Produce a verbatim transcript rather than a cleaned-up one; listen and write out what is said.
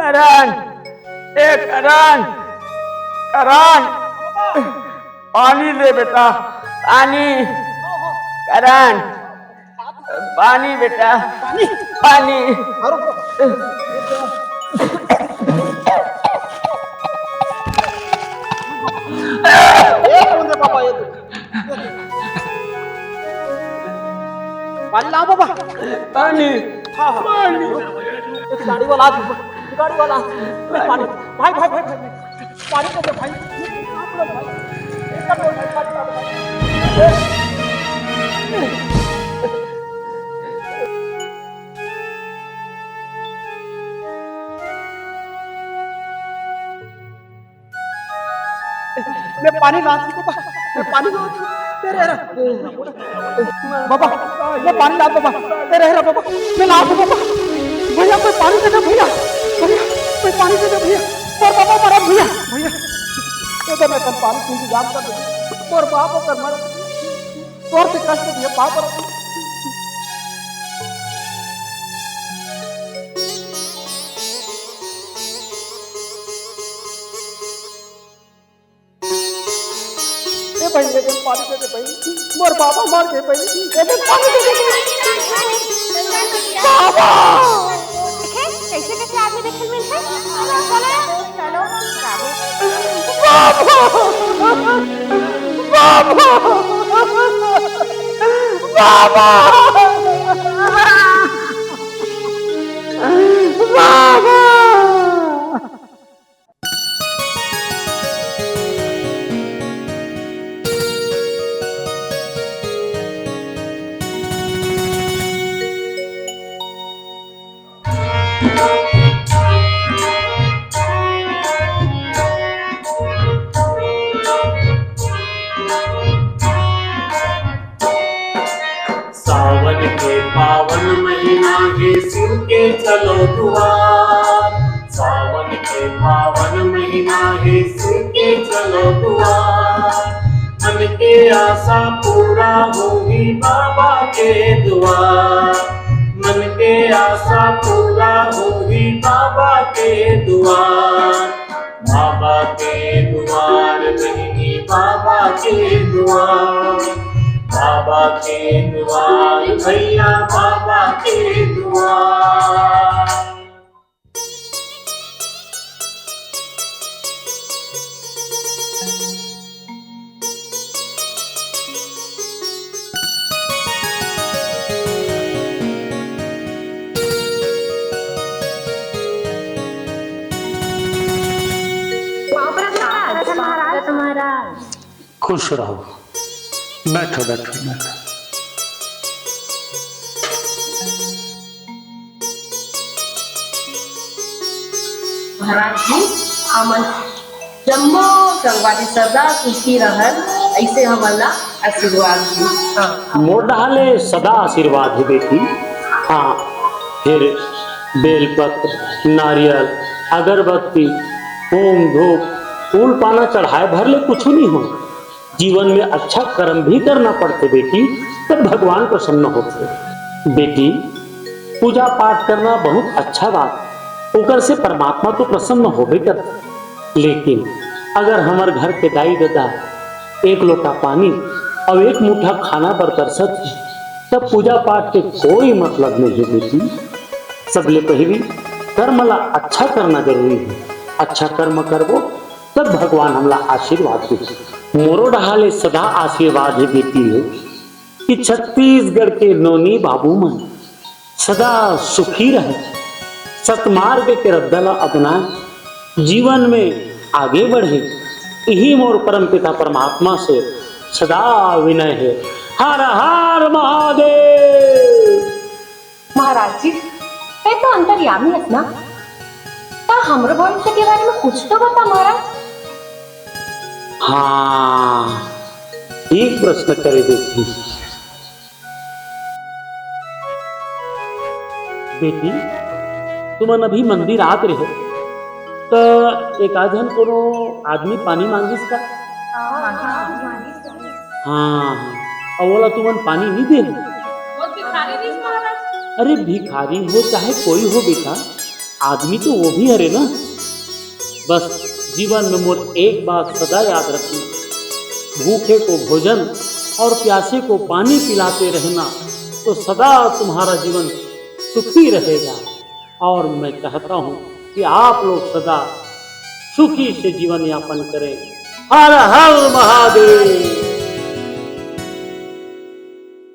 करण, ए करण, करण, पानी दे बेटा, पानी। करण, पानी बेटा, पानी। पानी। पानी लाव बाबा। पानी। हाँ, हाँ। पानी। एक गाड़ी वाला आ, गाड़ी वाला आ। पानी। भाई, भाई, भाई, भाई। पानी दे दे भाई। आप लोग भाई। एक बार भाई, पानी लाव भाई। मैं पानी ला दूं बाबा, मैं पानी ला दूं। तेरे रहा। बाबा, मैं पानी ला दूं बाबा, तेरे रहा बाबा, मैं ला दूं बाबा। भैया, मैं पानी दे दे भैया, भैया, मैं पानी दे दे भैया। पर बाबा मरा भैया, भैया। ये तो मैं कल पानी पी के जाम कर दूं। और बाप कर मर, और से कष्ट दिए बाप। ए भाई, ए भाई, पानी दे दे भाई। मोर बाबा मर गे भाई। ए भाई, पानी दे दे भाई। बाबा! देखे, कैसे कैसे आदमी देखे मिलते। चलो, चलो, चलो, बाबू। बाबा! बाबा! बाबा! बाबा! सावन के पावन महीना हे, शिव के चलो दुआर। सावन के पावन महीना हे, शिव के चलो दुआर। मन के आशा पूरा होही बाबा के दुआर। मन के आशा पूरा होही बाबा के दुआर। बाबा के दुआर बहिनी, बाबा के दुआर। बाबा के दुआर भैया, बाबा के दुआर। महाराज। खुश रहो। बैठो, बैठो, बैठो। महाराज जी, हमन जम्मो संगवारी सदा सुखी रहन, ऐसे हमन ला आशीर्वाद दी। हाँ। मोर डहाले सदा आशीर्वाद हे बेटी। हाँ, फिर बेलपत्र, नारियल, अगरबत्ती, ओम धूप, फूल पाना चढ़ाए भर ले कुछु नहीं हो। जीवन में अच्छा कर्म भी करना पड़थे बेटी, तब भगवान प्रसन्न होथे। बेटी, पूजा पाठ करना बहुत अच्छा बात, ओकर से परमात्मा तो प्रसन्न होबे करथे। लेकिन अगर हमर घर के दाई ददा एक लोटा पानी अउ एक मुट्ठा खाना बर तरसत हे, तब पूजा पाठ के कोई मतलब नहीं हे बेटी। सबले पहिली कर्म ला अच्छा करना जरूरी हे। अच्छा कर्म करबो तब भगवान हमला आशीर्वाद देही। मोरो डहाले सदा आशीर्वाद हे बेटी हो कि छत्तीसगढ़ के नोनी बाबू मन सदा सुखी रहे, सतमार्ग के रद्दा ला अपनाए, जीवन में आगे बढ़े, इही मोर परम पिता परमात्मा से सदा विनय हे। हर हर महादेव। महाराज जी, तैं तो अंतर्यामी हस ना? त हमरो भविष्य के बारे में कुछ तो बता महाराज। हाँ, ठीक प्रश्न करे बेटी। बेटी, तुमन अभी मंदिर आत रहे, त एक आध झन कोनो आदमी पानी मांगिस का? हाँ, हाँ। अउ ओला तुमन पानी नी दे? वो भिखारी रहिस महाराज। अरे भिखारी हो चाहे कोई हो बेटा, आदमी तो वो भी हरे ना। बस जीवन में मोर एक बात सदा याद रखना, भूखे को भोजन और प्यासे को पानी पिलाते रहना, तो सदा तुम्हारा जीवन सुखी रहेगा। और मैं चाहता हूँ कि आप लोग सदा सुखी से जीवन यापन करें। हर हर महादेव।